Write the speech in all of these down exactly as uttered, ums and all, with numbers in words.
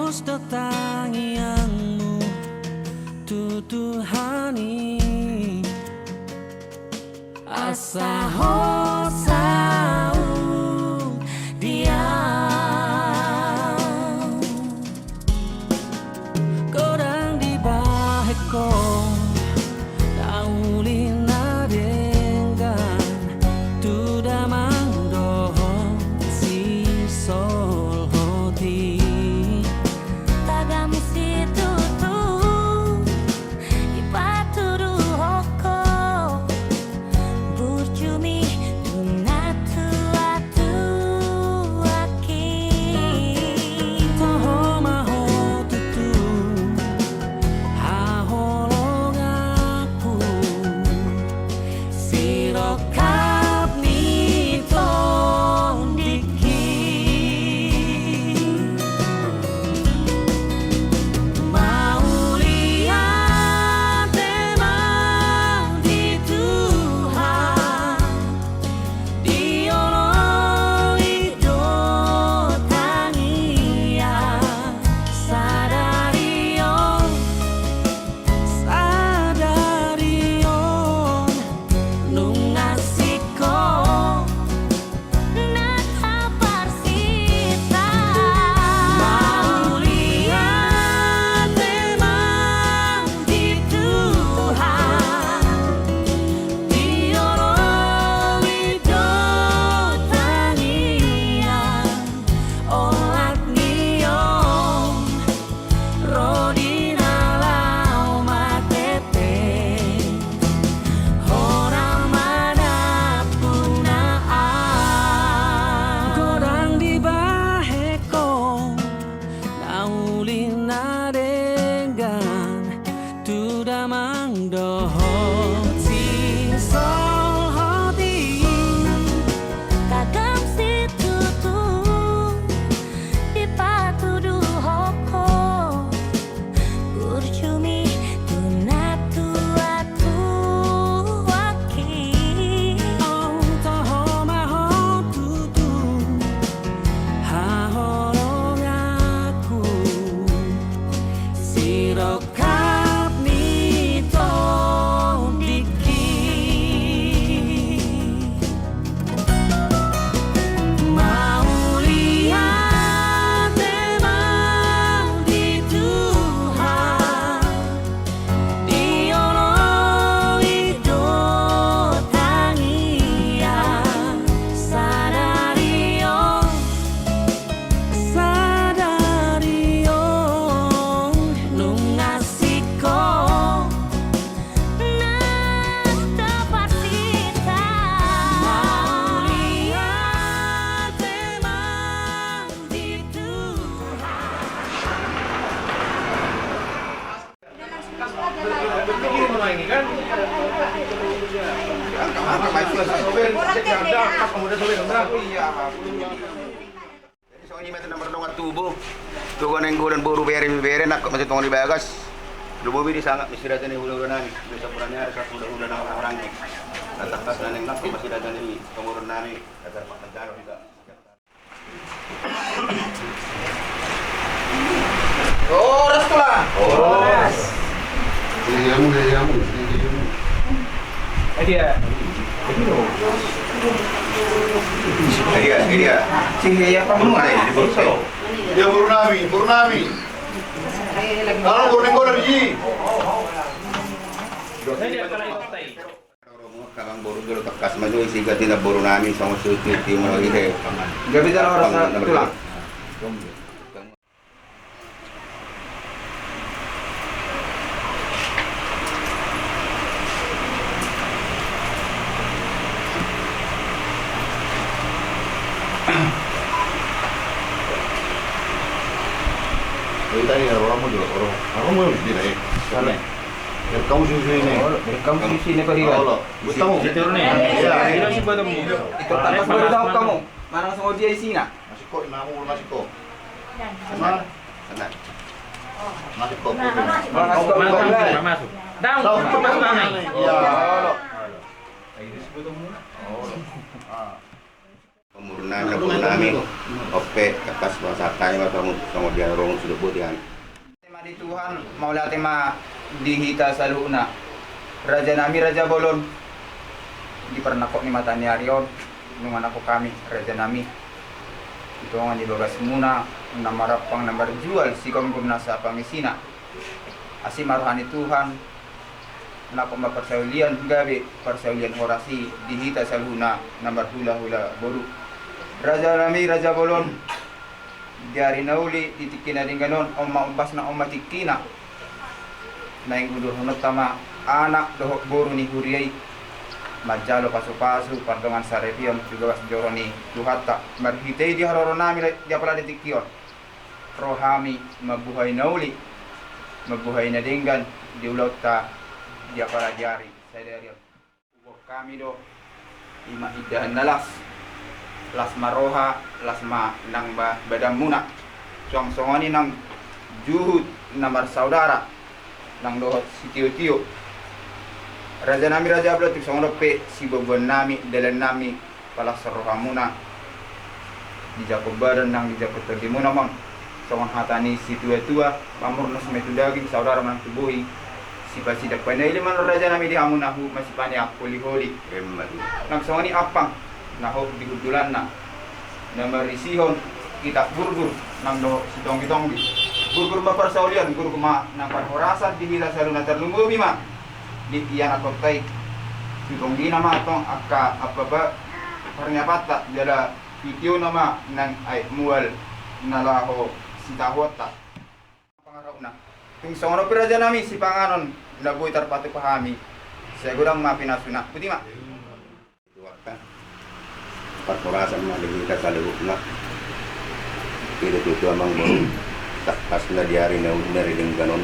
Dos do tangiangmu tu Tuhan i, asa hosa di au. Godang dibahen ho na uli na denggan tu damang dohot sisolhot i. Tagam situtu dipatuduhon ho burjumi tu na tuatua. Toho ma ho tutu haholonganku, sirongkap ni tondingki. Mauliate ma di Tuhan, dioloi do tangiang sadari on, sadari on nunga singkop na taparsinta. Mauliate ma di Tuhan, dioloi do tangiang olat ni on, ro di na laho mate pe hona manampuna au. Godang dibahen ho na uli na denggan tu damang dohot sisolhot i. Tagam situtu dipatuduhon ho burjumi tu na tuatua. Toho ma ho tutu haholonganku, sirongkap ni tondingki. Mauliate ma di Tuhan, dioloi do tangiang sadari on, sadari on nunga singkop na taparsinta. Mauliate ma di Tuhan. Jadi songon i ma tu na mardongan tubu, tu naeng godang boru, bere, ibebere, nangkok ma tongtong di bagas. Lumobi disangap ma sirata ni hulahula nami, di sampurna ni ari, sampurna hulahula nami. Na tangkas na naeng nangkok ma sirata ni pamoruon nami, agar ma na jalo hita. Horas, Tulang. Horas. Iya, iya, iya, iya. Eh, dia. Dia, dia. Si dia apa, Bang? Dia, boru nami, boru nami. Kalau boru nami, boru nami. Romo, kakang boru, jolo tangkas ma jo isi ganti na boru nami, songon suti ti molo i he. Gabe jala horas, Tulang. Ita i, ro hamu jo, ro hamu jo, ita i. Sana. Direkam sisi ni. Oh, direkam sisi ni, Pak Iwan. Olo. Buat hamu. Itu nih. Iya. Itu nih buat hamu. Itu tangkas buat hamu. Mana langsung dia isina? Masih kok, namu masih kok. Mana? Sana. Masih kok. Mana masuk? Mana masuk? Daun, masuk, masuk, masuk. Iya. Olo. Ini sebut hamu. Olo. Ah. Pamoruon Nami, nami, ope, tangkas ma sahat hami ma tu hamu songon dia na ro muna sidok boti hami. Mauliate ma di Tuhan, mauliate ma di hita saluhutna. Raja nami, raja bolon, di parnangkok ni mata ni ari on, nunga nangkok hami, raja nami, di tonga ni bagas muna, na marampang na marjual sigomgom nasa pangisina. Asi ma roha ni Tuhan, nangkok ma parsaulian gabe, parsaulian horas i di hita saluhutna na marhulahula boru. Raja nami, raja bolon, di ari na uli, di tingki na denggan on, on ma ombasna, on ma tingkina. Naeng udurhononta ma anak dohot boru ni huria i manjalo pasupasu pardongansaripeon tu bagas joro ni Tuhanta. Marhite i di haroro nami di apala di tingki on, ro hami mambuhai na uli, mambuhai na denggan di ulaonta di apala di ari sadari on. Huboan hami do, i ma indahan na las, las ma roha, las ma nang ba-, badanmuna. Suang songon i nang juhut na marsaudara, nang dohot sitiotio. Raja nami, raja bolon, tung songon on pe siboaboan nami, dalan nami, palas rohamuna, dijangkon badan nang dijangkon tondimuna ma on. Songon hata ni situatua, pamurnas ma i tu daging, saudara ma nang tu bohi. Sipasidak panaili ma on, raja nami, di hamu na hu-, masipaneang holiholi. Emma tutu. Nang songon i ampang na hot di hundulanna, na marisihon kitab gurgur nang dohot sitonggitonggi. Gurgur ma parsaulian, gurgur ma nang parhorasan di hita saluhutna, tarlumobi ma di ianakkonta i. Sitonggina ma tong angka apa-apa parniapanta, jala pitiona ma nang aek mual na laho sitahuonta. Pangarahutna. Tung songon on pe, raja nami, sipanganon na boi tarpatupa hami, sai godang ma pinasuna. Boti ma. Tuangka. Parhorasan ma di hita saluhutna. Ida tutu, amang boru, tangkas na di ari na uli, na di denggan on,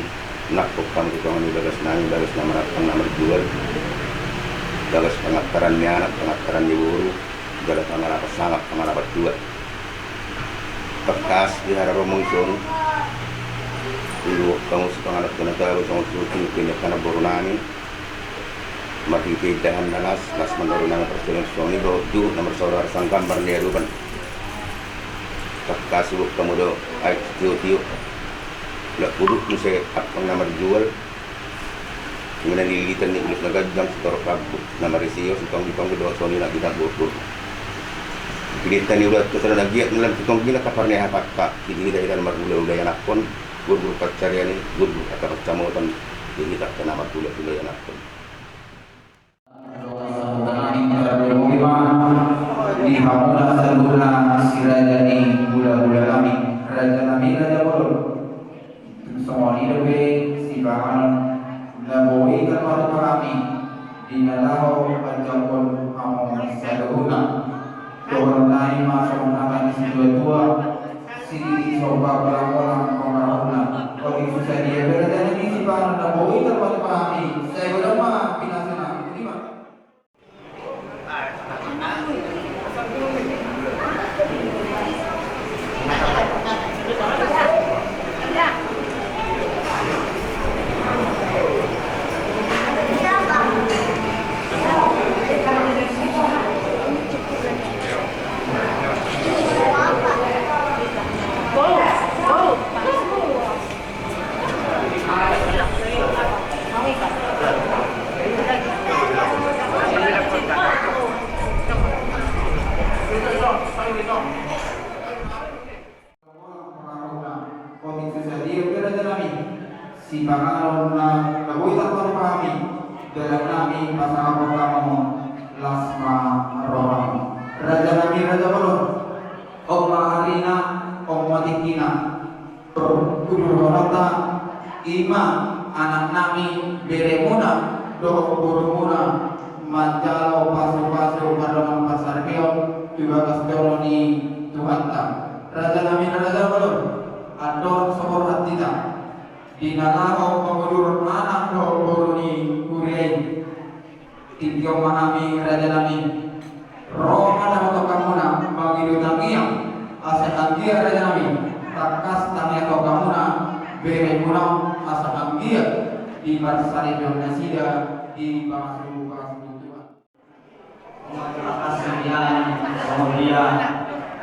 nangkok hamu tu tonga ni bagas nami, bagas na marampang na marjual, bagas pangantaran ni anak, pangantaran ni boru, jala pangarapan sangap, pangarapan tua. Tangkas di haroro muna i songon i, huboan hamu sipanganon tu na tabo, songon tu tingki ni angka na boru nami. Marhite indahan na las, las ma roha nang parsaulian, songon i do juhut na marsaudara, sanggambar ni adopan. Tangkas huboan hamu do aek sitiotio. Lak udut muse ampang na marjual. Ima na nililitan ni ulos na ganjang, sitorop rambu na marisihon, sitonggitonggi dohot songon i na ginang gurgur. Pinita ni ulaonta sada na giat, na lam sitonggina angka parniapanta, di hita-hita na marhulahula ianakkon, gurgur pansarian i, gurgur angka pansamotan di hita angka na marhulahula ianakkon. Di hamuna saluhutna si raja ni hulahula nami, raja nami, raja bolon. Tung songon i dope sipanganon na boi tarpatupa hami di na laho manjangkon hamu saluhutna. Dohonon nami ma songon hata ni situatua: Sititi somba, bolang-bolang pangarahutna. Otik so sadia pe, raja nami, sipanganon na boi tarpatupa hami, sai godang ma pinasuna. Boti ma. Sipanganon na boi tarpatupa hami, dalan nami pasangapon hamu, las ma roham. Raja nami, raja bolon, on ma arina, on ma tingkina. Udurhononta, ima anak nami, beremuna dohot borumuna manjalo pasupasu pardongan pansaripeon tu bagas joro ni Tuhanta. Raja nami, raja bolon, andorang so borhat hita di na laho mangudur anak dohot boru ni huria i, tingki on ma hami, raja nami. Ro ma dohot hamuna mangido tangiang, asa anggiat, raja nami, tangkas tangiangkon hamuna beremuna on, asa anggiat diparsaripeon nasida di pangasuhon Tuhan. Terima kasih, ya. Kemudian,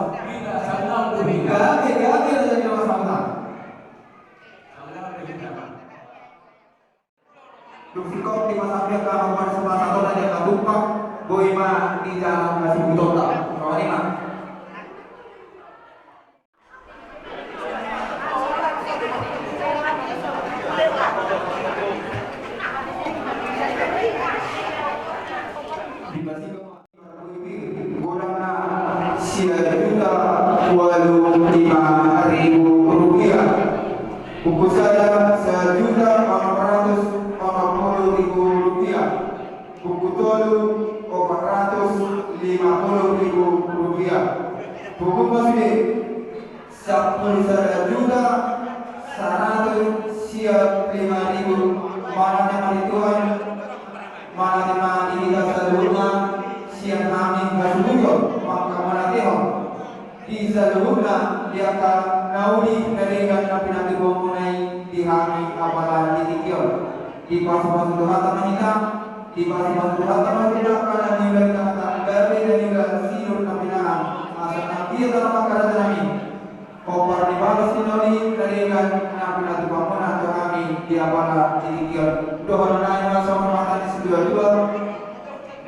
Gabe, gabe raja ni dongan sahuta. Dung singkop di masa biasa, hambana sipasatona di angka tumpak, boi ma di jalan hasibutonta. Songon i ma. Godangna sia juta ualu lima ribu rupiah. Buku sada sia juta onom ratus onom pulu ribu rupiah. Buku tolu opat ratus lima pulu ribu rupiah. Buku masih sampulu sada juta saratus sia lima ribu. Mauliate ma di Tuhan, mauliate ma di hita saluhutna, sian hami hasuhuton mangkamonatehon di saluhutna di angka na uli na denggan na pinatupaonmuna i di hami apala di tingki on. Dipasupasu Tuhanta ma hita, dipasupasu Tuhanta ma hita, angka na niula di tangan, gabe na niula, sinur na pinahan, asa anggiat na mangkaraja nami. Hombar ni bagas ni na uli na denggan na pinatupaonmuna tu hami di apala di tingki on. Dohonon nami ma songon hata ni situatua: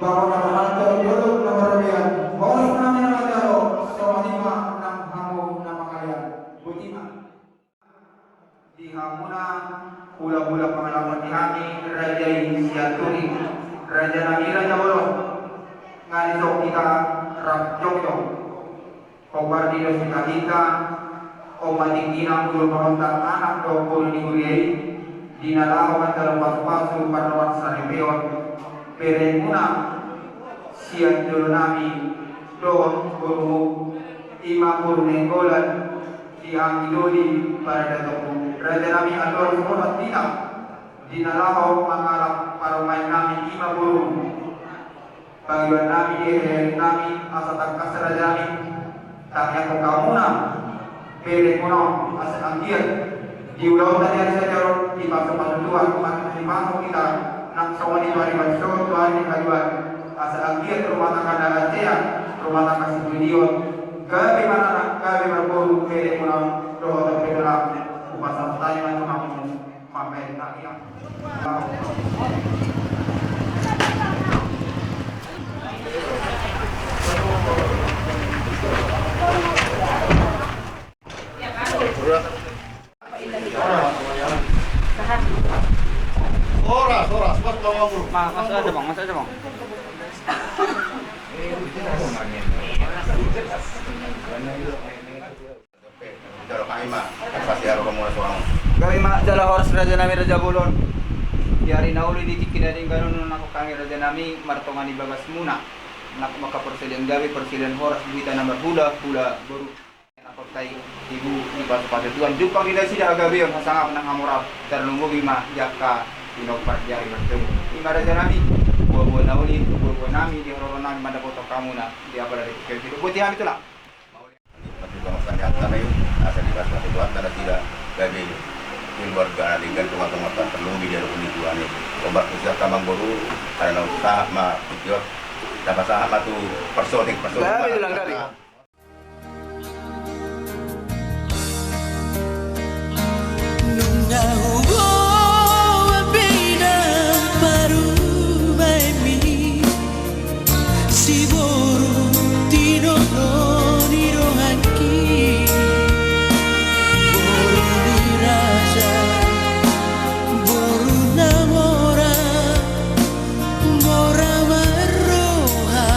Bagot na marhalto, dolok na marrobean, horas nami na manjalo, songon i ma nang hamu na mangalean. Botima. Di hamuna hulahula pangalaman ni hami raja i Sianturi, raja nami raja bolon, nga dison hita rap jongjong. Hombar ni dos ni tahinta, on ma tingkina ulo pamonta anak dohot boru ni huria i, di na laho manjalo pasupasu parrohatan saripeon, beremuna sian jolo nami dohot borumu, i ma boru Nainggolan, di hami do di paradatonmu. Raja nami, andor songon hata hita, di na laho mangalap parumaen nami, i ma borumu. Panggidoan nami di heheng nami asa tangkas raja nami, tangiangkon hamuna beremuna on asa anggiat di ulaonta di ari sadari on dipasupasu Tuhan, mangihut hita nang songon i tu ari bangso, tu ari ni haduan, asa anggiat rumah tangga na sehat, rumah tangga sipudion, gabe maranak, gabe marboru beremuna on dohot pe tulang. Hupasahat hami ma tu hamu. Mambaen tangiang. Gabe ma jala horas raja nami raja bolon. Di ari na uli di tingki na denggan on nangkok hami raja nami martonga ni bagasmuna. Nangkok mangkaporseleion gabe, porseleion horas, di hita na marhula, hula boru. Nangkok tai ibu dipasupasu Tuhan, jumpang di nasida hagabeon, hasangapon nang hamoraon, tarlumobi ma di angka pinompar di ari martolu. I ma raja nami, boaboa na uli, boaboa nami, di haroro nami mandapothon hamuna di apala di tingki on. Boti hami tulang. Mauliate. Mauliate ma di Tuhanta i, asa dipasupasu Tuhanta nasida gabe keluarga na denggan, tongatonga tarlumobi di ari on di tua ni. Hombar tu si angka amangboru, ala naung sahat ma tingki on, tapasahat ma tu parsotik, parsotik. Gabe ma tulang, gabe. Nunga huboan be inang parumaenmi, siboru tinodo ni donganki. Boru ni raja, boru na mora, mora marroha.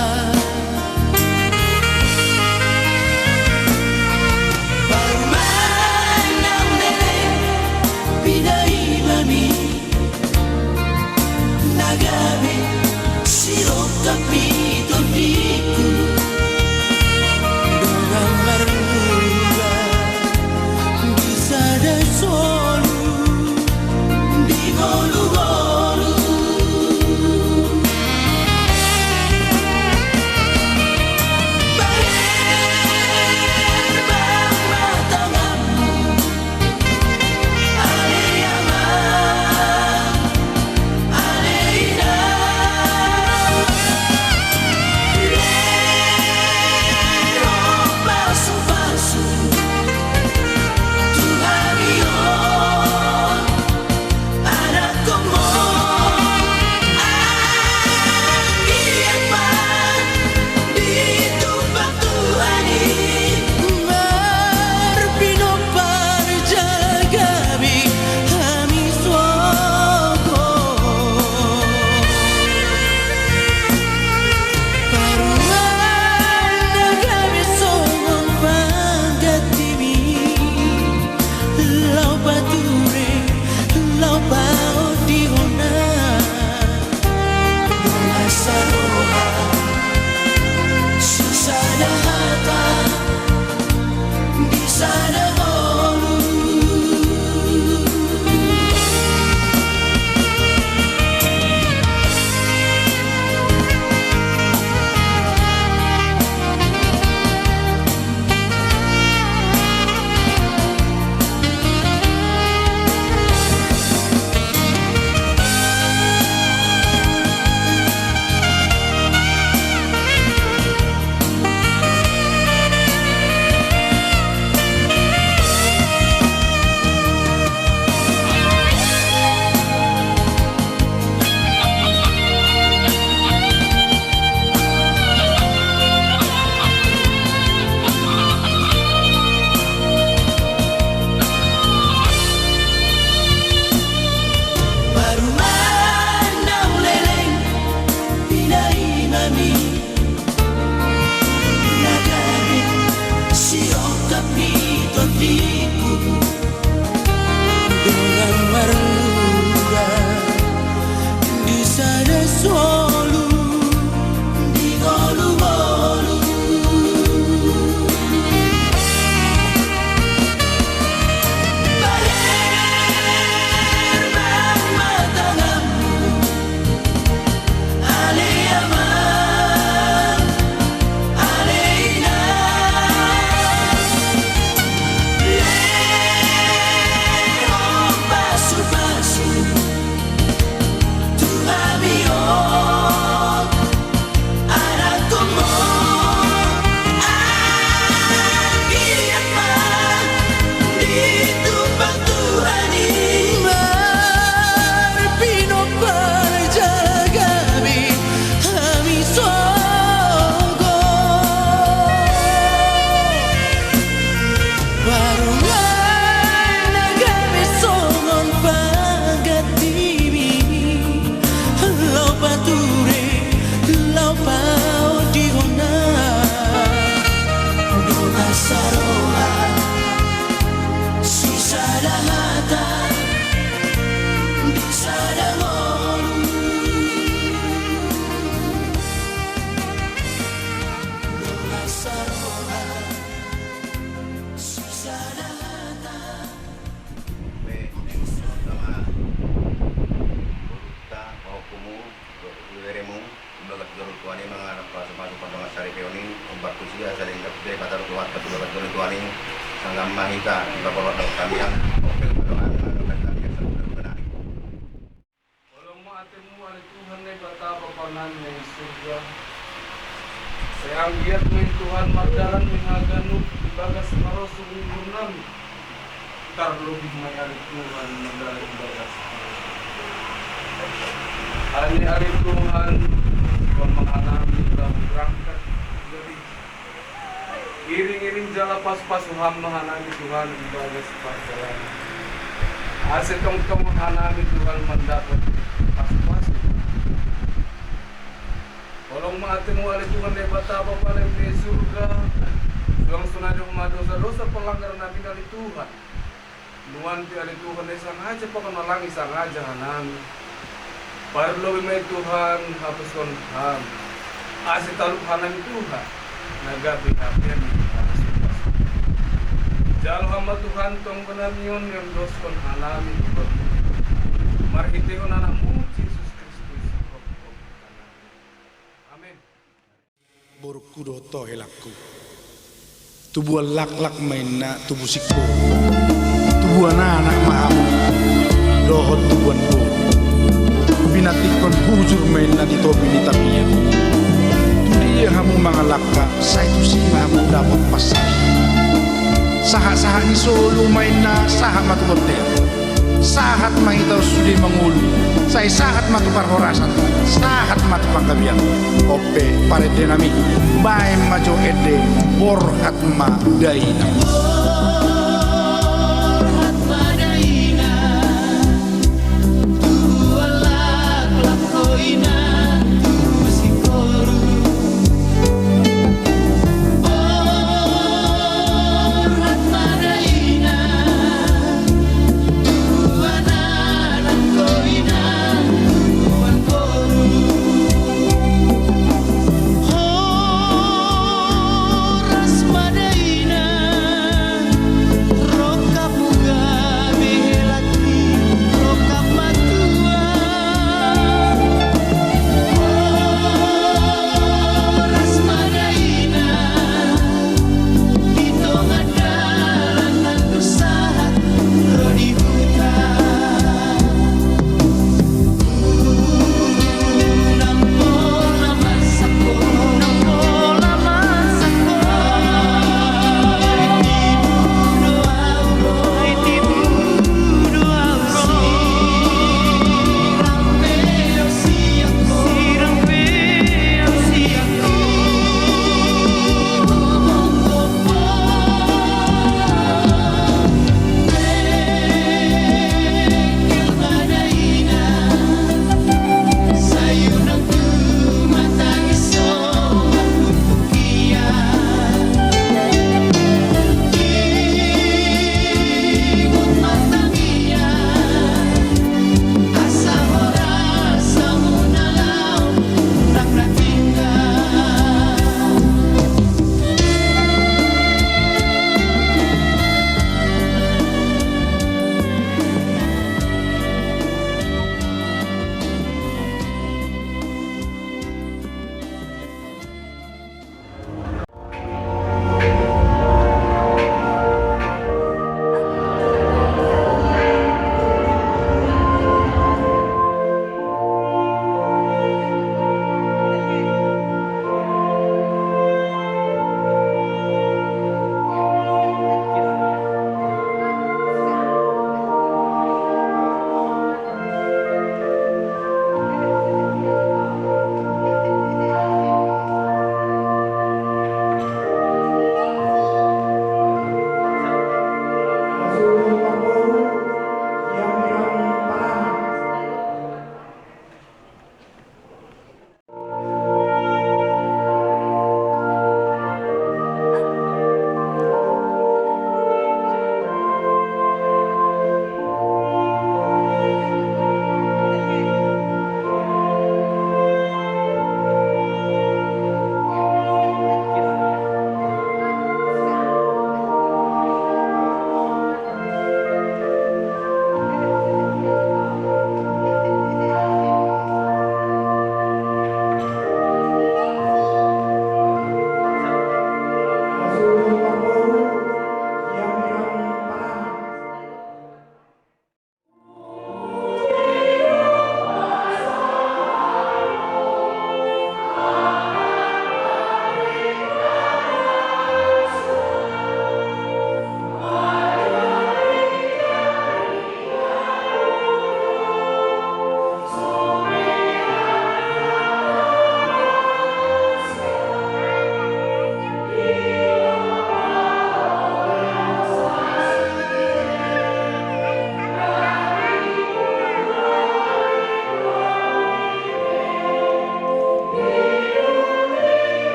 Ni, ombar tusi asa denggan Debata dohot Tuhanta tu bagas ni Tuhan i, sangkap ma hita, di bagasan dohot hami an, ope ma dohot hami, dohot hami an, saluhutna. Holong ma atemu ale Tuhan Debata Bapa nami na di surga. Sai anggiat ma i Tuhan mardalan ma i haganup di bagas parosuk ni umur nami. Tarlobi ma i ale Tuhan mardalan di bagas parosuk. Alani i ale Tuhan, Tuhan ma hanami laho berangkat. Iring-iring jala pasu-pasu Ham ma hanami Tuhan di bagas parjalanan. Asa tongtong hanami Tuhan mandapot pasu-pasu. Holong ma atemu ale Tuhan Debata Bapa nami na di surga. Suang songon na adong ma dosa-dosa parlanggaran nami ale Tuhan. Nuan pe ale Tuhan na i sangaja pakon na lang i sangaja hanami. Parlobi ma i Tuhan haposhon Ham. Asa talup hanami Tuhan na gabe hapean ni pasu-pasu. Jalo Ham ma Tuhan tonggo nami on na iondoskon hanami tu Ho. Marhitehon Anakmu Jesus Kristus. Amen. Borungku dohot ho helangku. Tubuan laklak ma inna tubu singkoru. Tubuan anak ma hamu dohot tubuan boru. Pinantikhon hujur ma inna di topi ni tapian. Tu dia hamu mangalangka, sai tusi ma hamu dapot pansarian. Sahat-sahat ni solu ma inna sahat ma tu bontean. Sahat ma hita on sude mangolu, sai sahat ma tu parhorasan, sahat ma tu panggabean. Onpe parende nami, baen ma jo ende, borhat ma dainang. Borhat ma dainang, tubuan laklak ho inang tubu singkoru. Borhat ma dainang, tubuan anak ho inang tubuan boru. Horas ma dainang,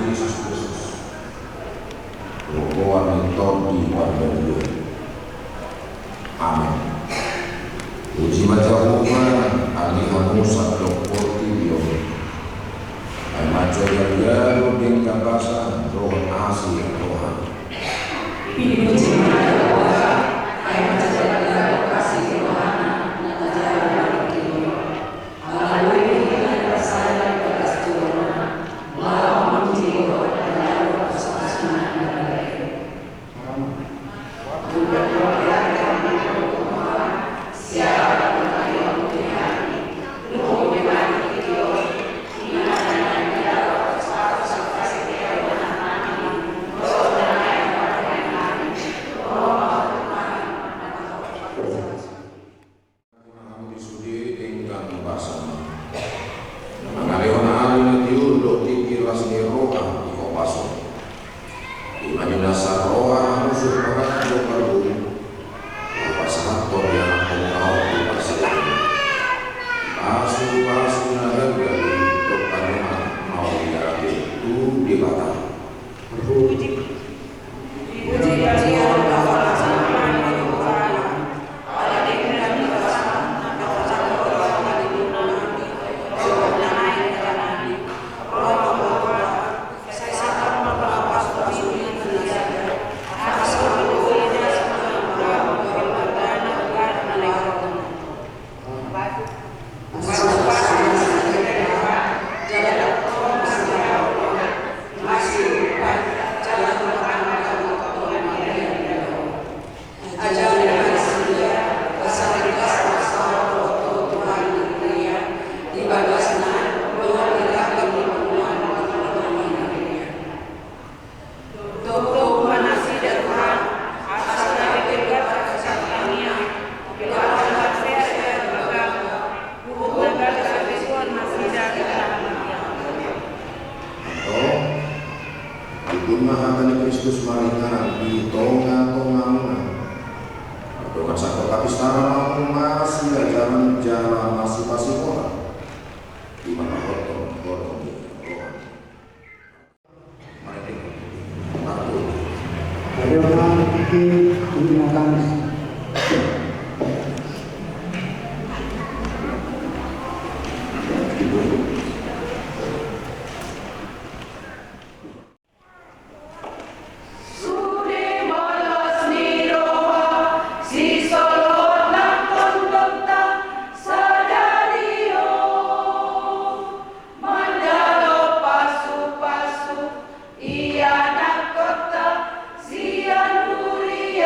Jesus Kristus, roha ni Tondi Pardongan. Amen. Puji ma Jahowa, ale hamu sandok portibi on. Ai mansai gargalo denggan basa dohot asi roha. Puji ma Jahowa, ai mansai gargalo asi rohana na tajalo di tingki on. Ala boi do hita dipasahat di bagas jolona, laho mamuji dohot manjalo pasupasuna na badia. Hamu di sude denggan basa. Mangalehon ale na tiur dohot tingki las ni roha di hopas on. Ima ninna saroha hamu suhut panganggo parbue, hupasahathon di anakhon na on di parsaoran. Pasupasu na gabe dohot panuma mauliate tu Debata. Puji. Tongtong ma nasida Tuhan, asa gabe Debata sangkaniang, Debata na sehat jala marganggu, huhut na gabe habegoan nasida di tengah hamatean. Antong, ijunjung ma hata ni Kristus maringanan di tongatongamuna. Mardongan sangkap hapistara ma hamu masiajaran jala masipasihoran. Ima pahothon holong ni roha. Sude ma las ni roha sisolhot nangkon donta sadari on. Manjalo pasupasu ianakkonta sian huria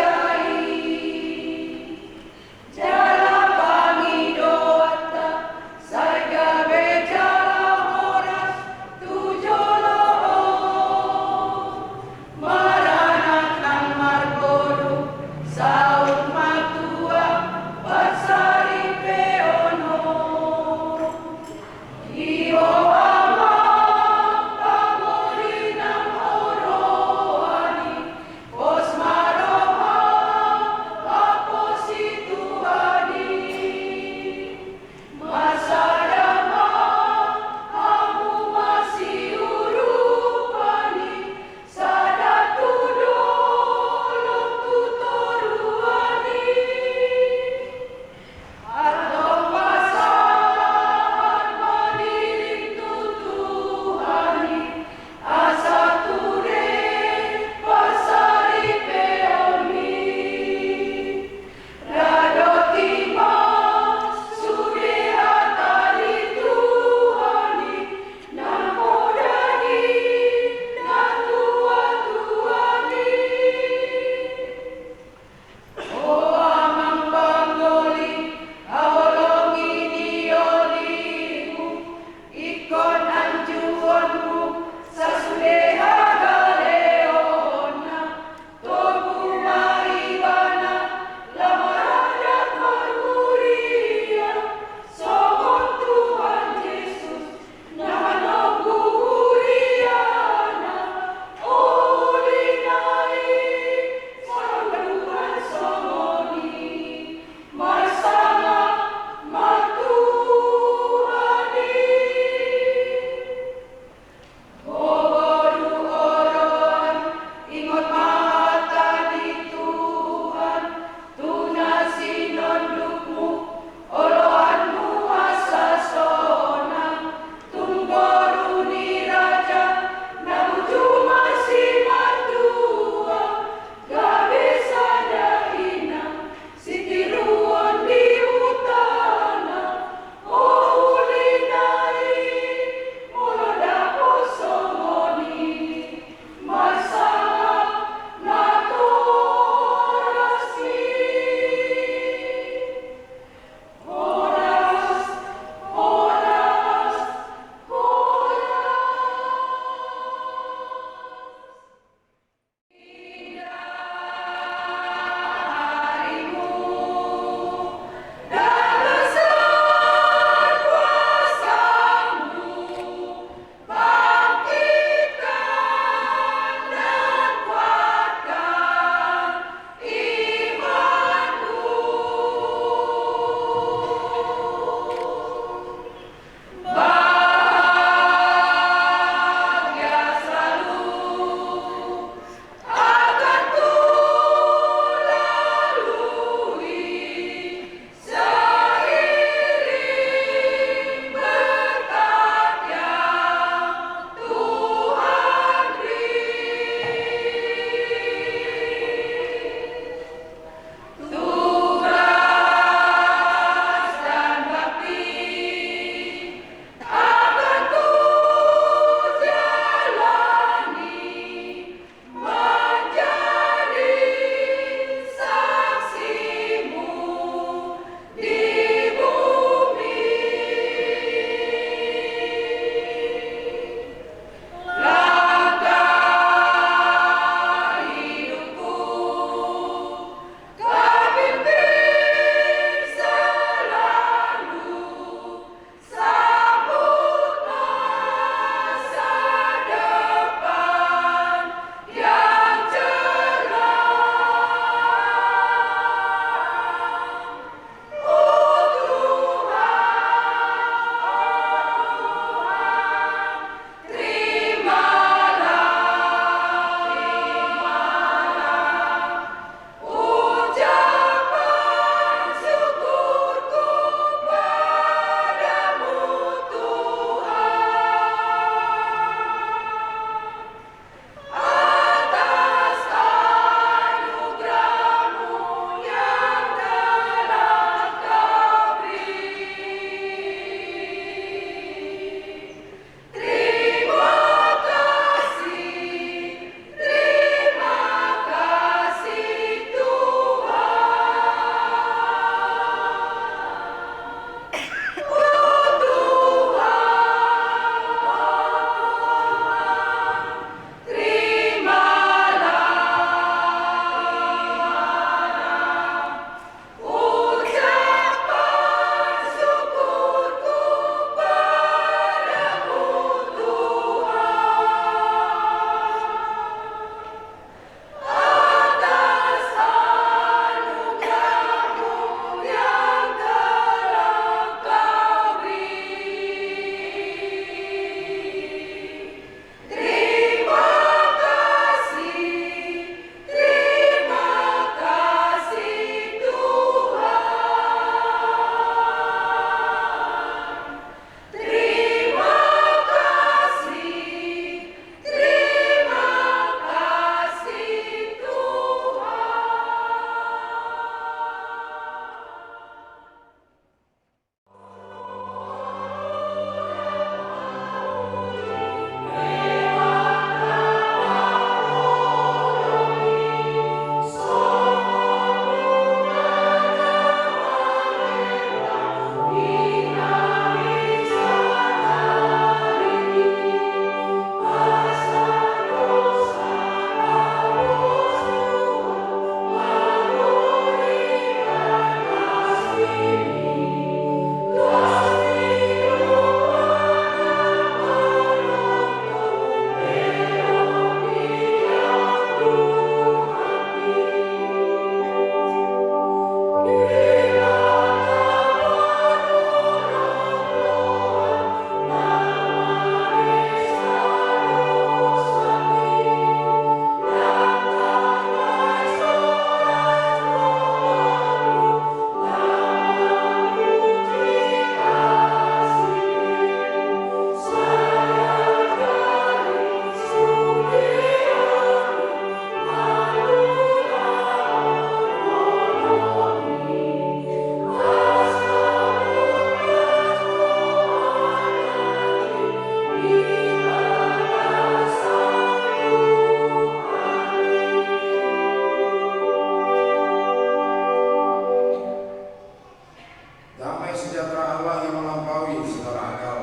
Damai sejahtera Allah yang melampaui segala akal,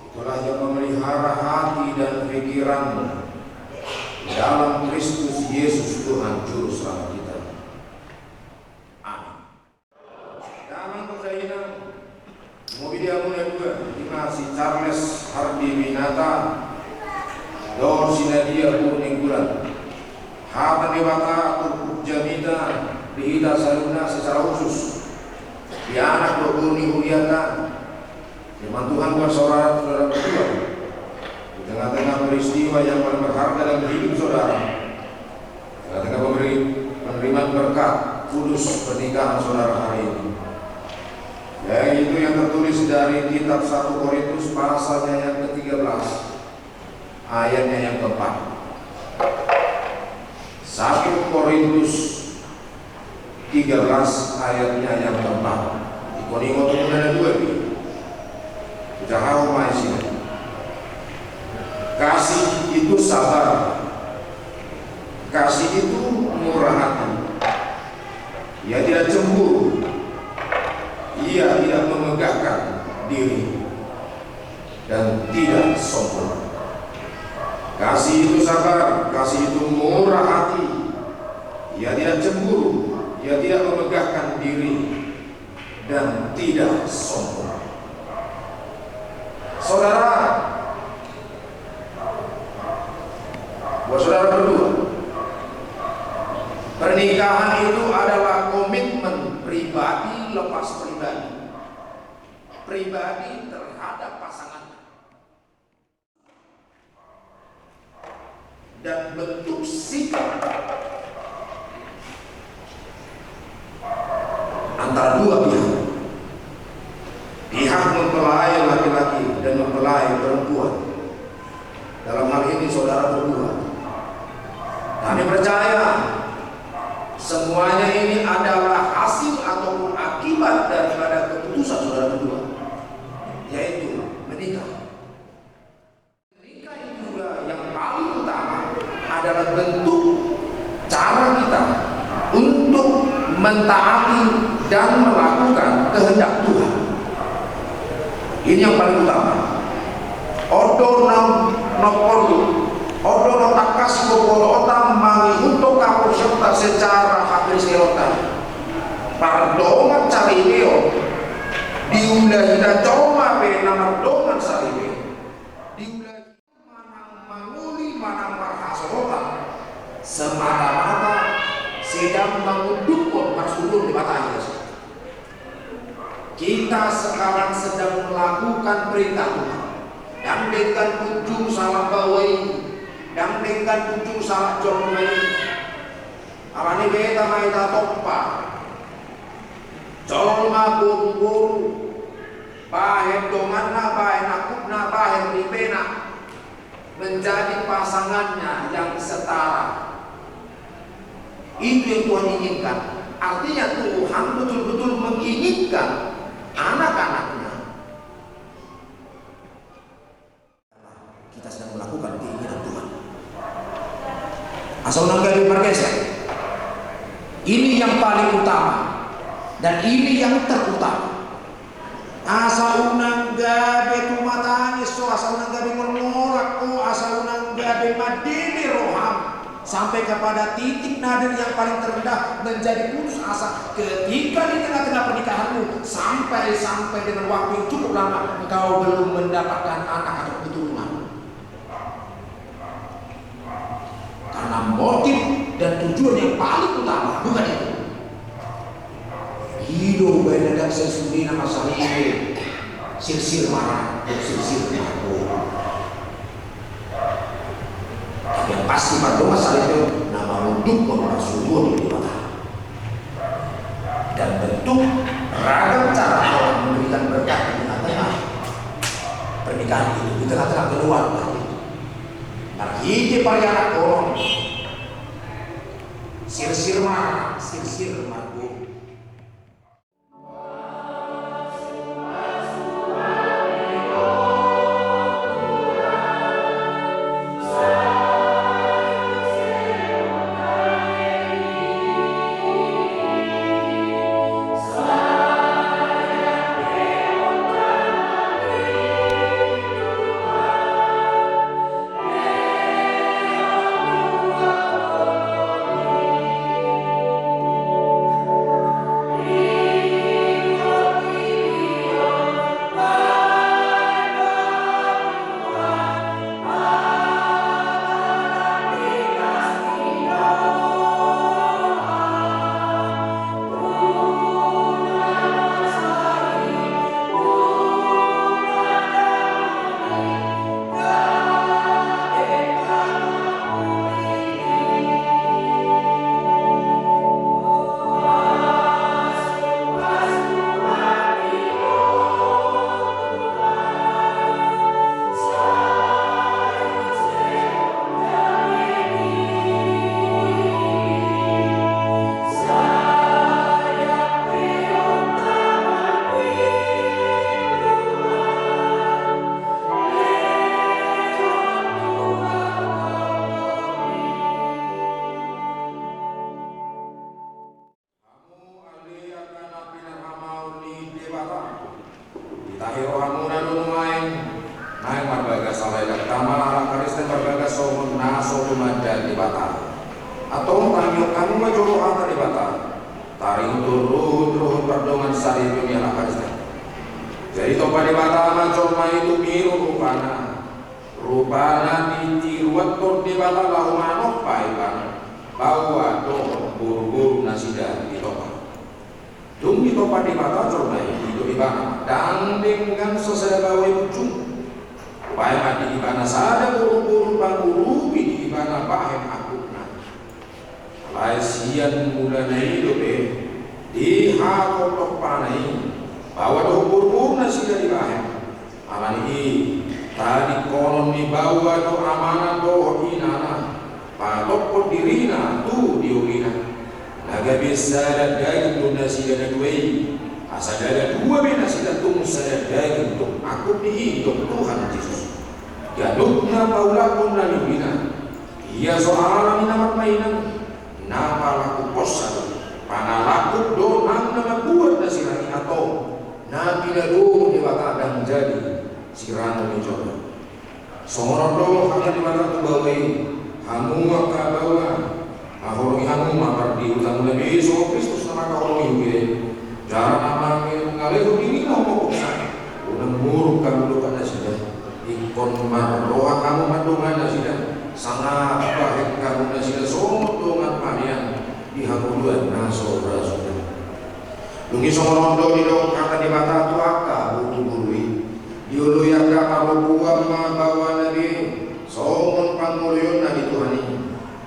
itulah yang memelihara hati dan pikiranmu di dalam Kristus Yesus Tuhan Juru Selamat kita. Amin. Damang dohot dainang, mauliate ma tu Debata, ima si Charles Hardy Winata dohot si Nadia Purninggolan. Hata ni Debata turpuk jamita di hita saluhutna secara khusus di anak dohot boru ni hurianta. Firman Tuhan buat saudara, saudara berdua. Di tengah-tengah peristiwa yang paling berharga dalam hidup saudara, di tengah-tengah pemberi-, penerimaan berkat kudus pernikahan saudara hari ini, yaitu yang tertulis dari kitab satu Korintus pasalnya yang ketiga belas, ayatnya yang keempat. Satu Korintus tiga belas ayatnya yang keempat. Ingkon ingot tu na dua i. Ujaha ho ma i. Kasih itu sabar. Kasih itu murah hati. Ia tidak cemburu. Ia tidak memegahkan diri dan tidak sombong. Kasih itu sabar, kasih itu murah hati. Ia tidak cemburu, ia tidak memegahkan diri, dan tidak sombong. Saudara, buat saudara berdua, pernikahan itu adalah komitmen pribadi lepas pribadi. Pribadi terhadap pasangan. Dan bentuk sikap antara dua pihak. Pihak mempelai laki-laki dan mempelai perempuan. Dalam hal ini saudara berdua. Kami percaya semuanya ini adalah hasil ataupun akibat daripada keputusan saudara berdua, yaitu menikah. Menikah itu juga yang paling utama adalah bentuk cara kita untuk mentaati dan melakukan kehendak Tuhan. Ini yang paling utama. On do na porlu, on do na tangkas botoonta mangihuthon haporseaonta secara hakristenonta. Mardongan saripeon, diula hita jolma pe na mardongan saripeon. Diula manang mangoli manang marhasohotan, semata-mata sedang mangundukhon parsuruon ni Debata. Kita sekarang sedang melakukan perintah Tuhan. Ndang denggan ujung salah baoa i, ndang denggan ujung salah jolma i. Alani i beta ma hita tompa. Jolma boru-boru, bahen donganna, bahen angkupna, bahen ripena, menjadi pasangannya yang setara. Itu yang Tuhan inginkan. Artinya, Tuhan betul-betul menginginkan anak-anaknya. Kita sedang melakukan keinginan Tuhan. Asa unang gabe margeser. Ini yang paling utama dan ini yang terutama. Asa unang gabe tumatangis ho, asa unang gabe mangolak ho, asa unang gabe mandele roham. Sampai kepada titik nadir yang paling terendah, menjadi putus asa. Ketika di tengah-tengah pernikahanmu, sampai, sampai dengan waktu yang cukup lama, engkau belum mendapatkan anak atau keturunan. Karena motif dan tujuan yang paling utama bukan itu. I do umbahen na dang sai sude na mansai sirsir marangkup, sirsir marangkup. Tapi yang pasti, mardongan saripeon na mangundukhon parsuruon ni Debata. Dan bentuk ragam cara Allah memberikan berkat di tengah-tengah pernikahan itu, di tengah-tengah keluarga itu. Marhite parianakhonon, sirsir marangkup, sirsir marangkup. Halak Kristen marbagas songon na so tumanda Debata. Antong tangihon hamu ma jolo hata Debata. Taringot tu ruhut-ruhut pardongansaripeon ni halak Kristen. Jadi ditompa Debata ma jolma i tu tiru rupana. Rupana ditiruhon Debata laho manompa ibana. Baoa dohot boru-boru nasida ditompa. Dung ditompa Debata jolma i, didok ibana ma, ndang denggan sasada baoa i punjung. Umbahen ma di ibana sada boru-boru pangurupi di ibana bahen angkupna. Alai sian mulana i dope, di hatotompana i, baoa dohot boru-boru nasida dibahen. Alani i, tadingkonon ni baoa dohot amana dohot inana, patophon dirina tu diolina. Na gabe sada daging do nasida na dua i, asa ndada dua be nasida, tung sada daging do. Angkup ni i didok Tuhan Jesus. Ganup na paulakhon na niulina. Ia so alani na marmainan, na palangkuphonsa do. Pangalangkup do nang na mambuat na sirang i antong. Na pinadao Debata ndang jadi sirangon ni jolma. Songon on do hata Debata tu baoa i, hamu angka baoa, haholongi hamu ma pardihutamuna be songon Kristus na mangkaholongi huria i. Jala na mangalehon dirina humongkopsa, unang muruk hamu dohot nasida. Ingkon marroha hamu mandongani nasida, sangap bahen hamu nasida songon dongan manean di hangoluan na so ra suda. Dung i songon on do didok hata Debata tu angka boru-boru i. Dioloi angka parompuan ma baoana be songon pangoloionna di Tuhan i.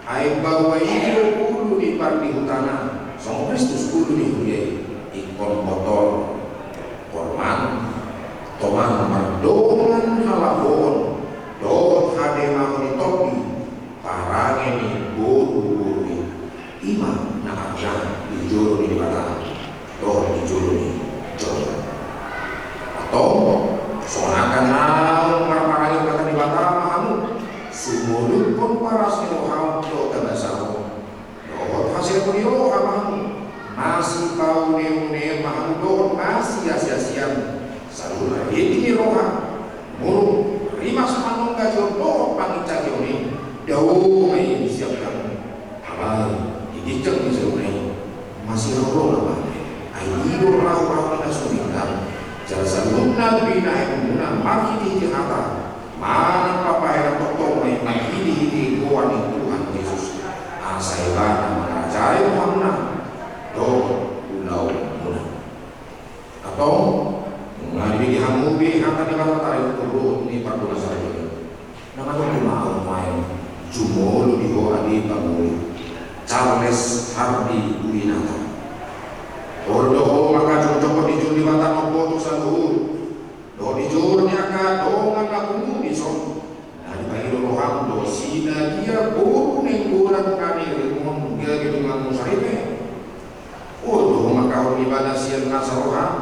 Ai baoa i do ulu ni pardihutana, songon Kristus ulu ni huria i. Ingkon botol, hormat, toman mardongan halahoon dohot hademahon ni tondi parange ni boru-boru i. I ma na arga di jolo ni Debata dohot di jolo ni jolma. Antong songon angka naung marparange hata Debata ma hamu, sumoluphon paras ni roham dohot habasaon dohot hasirangkon ni roha ma hamu, masipaune-unean ma hamu dohot masiasi-asian. Saluhutna tingki ni roha, muruk, rimas manongga jolo dohot pangincakion i, dao ma i sian hamu. Alai di ginjang ni jolma i masirang roha ma, ai i do rau-rau ni na so denggan. Jala saluhutna binahenmuna marhite-hite hata manang papahean tongtong ma i marhite-hite goar ni Tuhan Jesus, asa Ibana mangarajai rohamuna dohot ulaonmuna. Antong nunga dibege hamu be hata ni Debata taringot tu ruhut ni pardongansaripeon i. Na manungkun ma ahu nuaeng jumolo di ho ale pangoli, Charles Hardy Winata. Olo do ho mangkajongjonghon di jolo ni Debata na umboto saluhut dohot di jolo ni angka dongan na pungu dison. Na dipangido roham do si Nadia boru Nainggolan na nirimon gabe donganmu saripe? Olo do ho mangkaholongi ibana sian nasa roham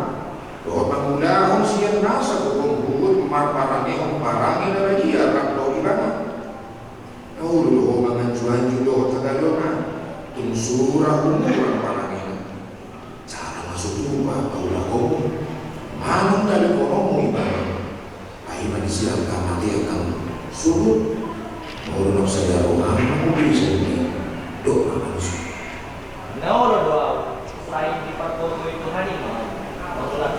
dohot mangulahon sian nasa gogom huhut marparangehon parange na badia rap dohot ibana? Olo do ho manganju-anju dohot hagaleonna tung sura humurang parangena? Jala na so tupa paulakhonmu manang tadingkononmu ibana? Paima di sian hamatean hamu suhut. Molo naung sada roham hamu di saluhutna i, dok ma hamu suhut. Na olo do ahu, sai dipargogoi Tuhan i ma ahu. Olo.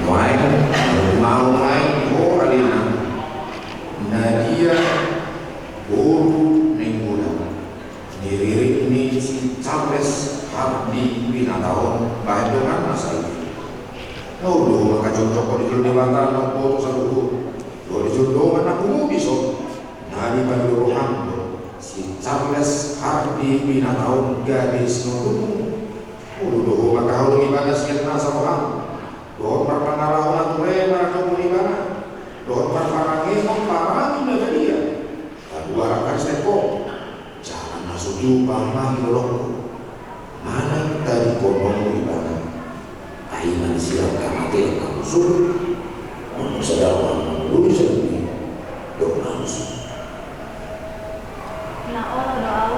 Nuaeng, molo tung ahu nuaeng di ho alena Nadia boru Nainggolan, niririt ni si Charles Hardy Winata on bahen donganna saripe. Olo do ho mangkajongjonghon di jolo ni Debata na umboto saluhut dohot di jolo ni dongan na pungu dison. Na dipangido roham do si Charles Hardy Winata on gabe sinondukmu? Olo do ho mangkaholongi ibana sian nasa roham dohot marpangalahon na ture maradophon ibana dohot marparangehon parange na badia? Paduahon angka Kristen ho, jala na so tupa ma hinaholonganmu manang tadingkononmu ibana? Paima di sian hamatean hamu suhut. Molo sada roham hamu di saluhutna i, dok ma hamu suhut. Na olo do ahu,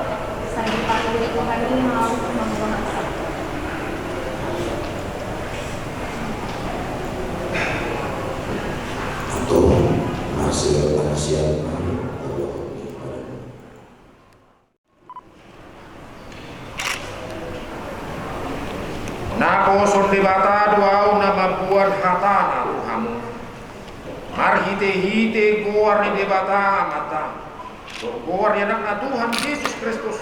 sai dipargogoi Tuhan i ma ahu. Mangulahon. Debata do ahu na mamboan hatana tu hamu. Marhitehite goar ni Debata Amanta, dohot goar ni Anakna Tuhan Jesus Kristus,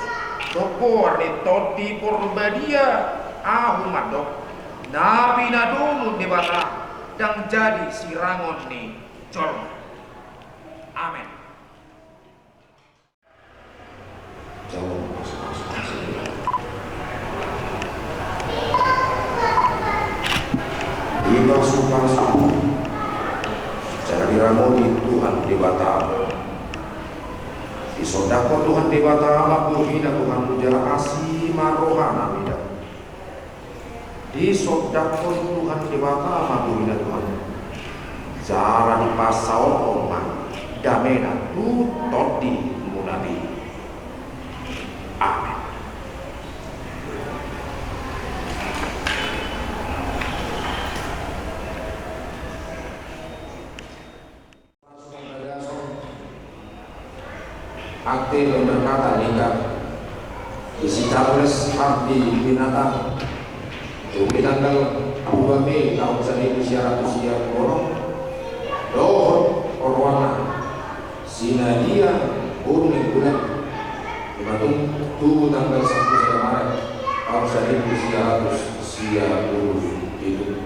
dohot goar ni Tondi Porbadia, ahu mandok, na pinadomu Debata ndang jadi sirangon ni jolma. Amen. Dipasupasu jala diramoti Tuhan Debata. Disondangkon Tuhan Debata ma bohina tu hamu jala asi ma rohana mida. Disondangkon Tuhan Debata ma bohina tu hamu jala dipasaorhon ma damena tu tondimuna be. Amen. Ate pemberkatan ni Kak isi Charles Hardi Pinata, di tanggal dua Mei tahun seribu sia ratus sia pulu onom, dohot oroana si Nadia Burung Bulan, ima tung tubu tanggal sampulu sada Maret tahun seribu sia ratus sia pulu pitu.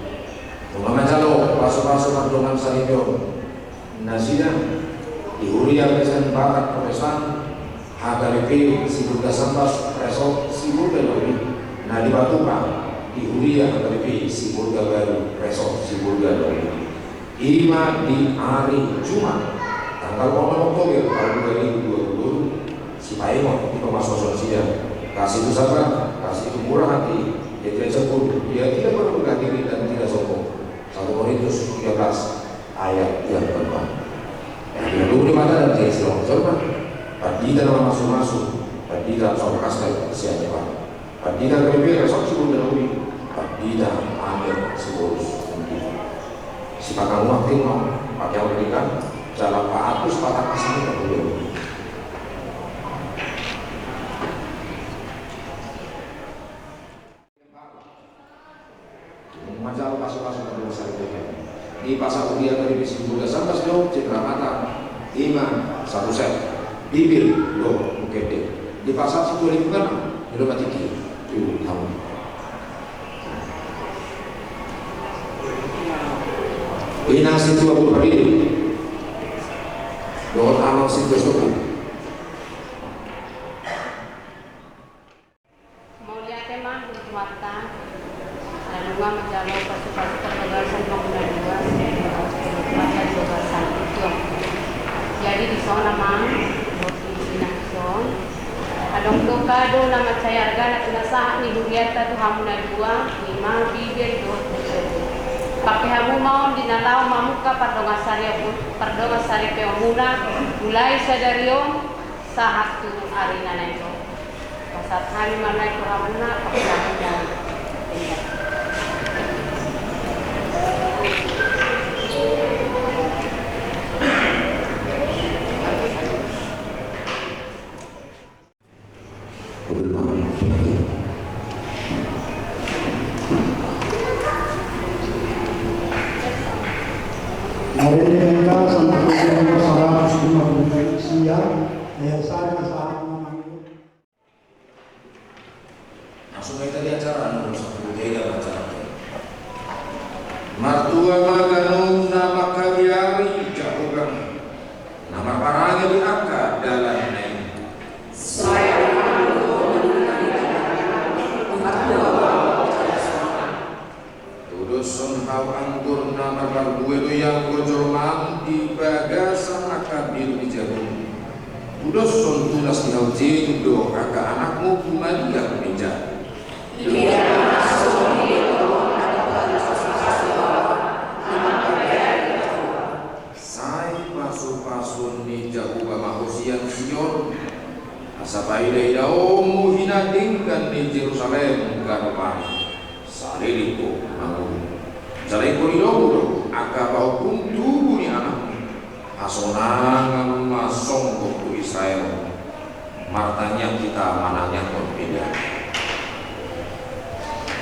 Nunga manjalo pasupasu pardongansaripeon nasida di Huria Kristen Batak Protestan H K B P Sibolga Sambas Resort Sibolga Lobi, na dipatupa di Huria H K B P Sibolga Baru Resort Sibolga Lobi. Ima di ari Jumat tanggal onom Oktober tahun dua ribu dua puluh, sipaingot di pamasumasu nasida. Kasi tu saba, kasi tu murah hati, ia tidak sebut, ia tidak perlu menghadir dan tidak sombong. Satu Korintus tiga belas ayat yang keempat. Yang dulu di mata dan jadi silong jolma. Pandita na mamasumasu, pandita so kastel sian Japan. Pandita H K B P Resort Sibolga Lobi, pandita Amir Sibolus. Sipakamuak tinggal pakai pendidikan, jala patus patang asal. Manjalo pasupasu pardongansaripeon. Di pasal Huria H K B P Sibolga Sambas do cenderamata, ima satu set, Bibel do mukende. Di pasal situa lingkungan, di rumah tinggi. Tuh, tahu. Ina situa pulu pardidi. Dohot amang situa sopu. Mauliate ma di Tuhanta, na nunga manjalo pasupasu pardongansaripeon na dua, masa di bagasan ijo. Jadi dison amang, dohot inang dison. Adong do kado na mansai argana tu na sahat ni hurianta tu hamu na dua, ima Bibel dohot buku. Pake hamu ma on di na laho mamungka pardongansari-, pardongansaripeonmuna, mulai sadari on, sahat tu ari na naeng ro. Pasahat hami ma na i tu hamuna, pasahat hami. Hari ini kita sampai ke nomor seratus lima puluh tiga, ya, saya saat mengambil. Langsung aja tadi acara, nomor satu, beda acara. Martua ma ganup na mangkabiari jahowa, na marparange di angka dalan na i. Tudoshon hau anggur na marparbue do i anggur jolma di bagasan angka biru ni jabum. Tudoshon tunas ni hau jetun do angka anakmu humaliang meja. Sai pasupasu ni Jahowa ma ho sian Sion, asa paidaidaonmu hinan denggan ni Jerusalem ganup ari. Saleleng ho mangolu. Jala ingkon idaonmu do angka pahompum tubu ni anakmu. Hasonangan ma songgop tu Israel. Martangiang hita manangianghon pelean.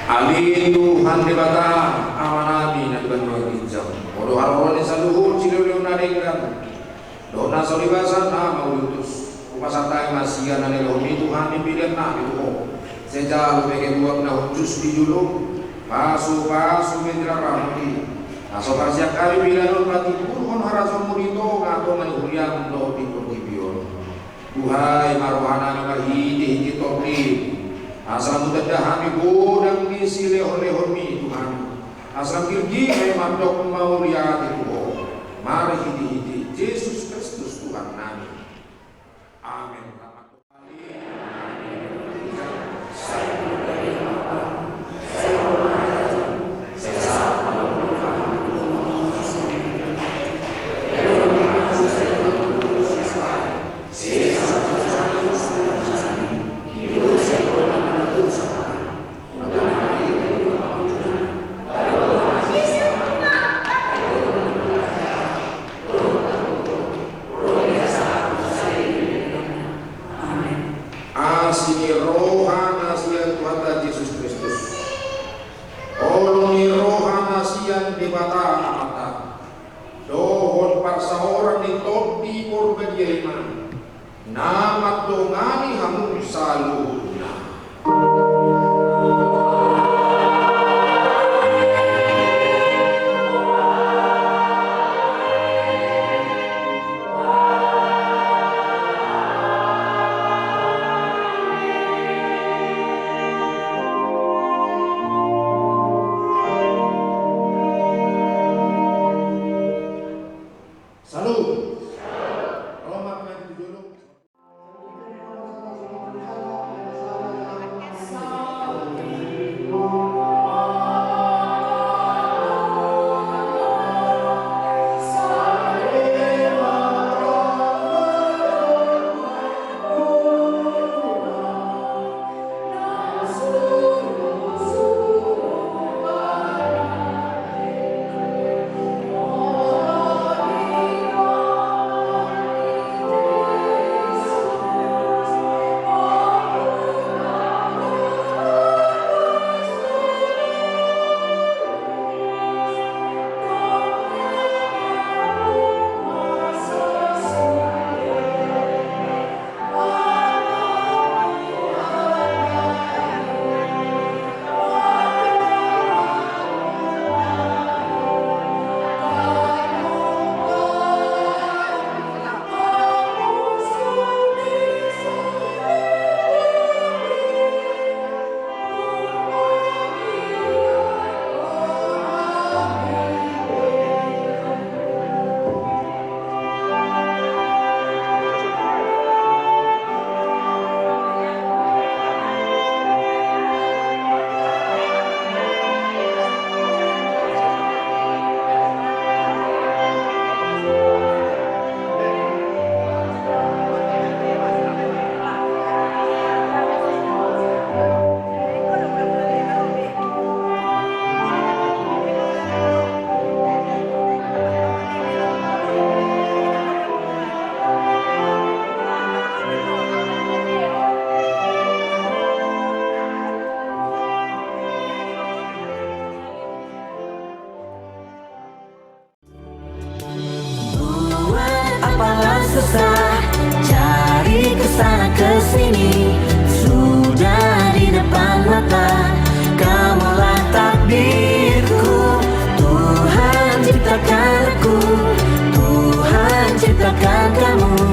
Ale Tuhan Debata, Amanami na di banua ginjang, Ho do haroro ni saluhut silehonlehon na denggan dohot na so basa na mauliutus. Hupasahat hami ma sian na nilehonMi Tuhan di pelean nami tu Ho. Sai jalo ma kebuan na hushus di jolom, pasupasu ma di raja nami, na so parsiap hami pelean on patimbulhon harajaonMu di tongatonga ni huriaM dohot di portibi on. Buhai ma rohanami marhitehite TondiM, asa lam hutanda hami godang ni silehonlehonMi Tuhan, asa lam girgir hami mandok mauliate tu Ho, marhitehite Jesus Kristus Tuhannami. Amen. Asi ni roha na sian Tuhanta Jesus Kristus, holong ni roha na sian Debata Amanta, dohot parsaoran ni Tondi Porbadia i ma na mandongani hamu saluhutna. Salut. Ro ma hami tu jolo. Buat apalah susah, cari ke sana ke sini, sudah di depan mata. Kamulah takdirku, Tuhan ciptakan aku, Tuhan ciptakan kamu.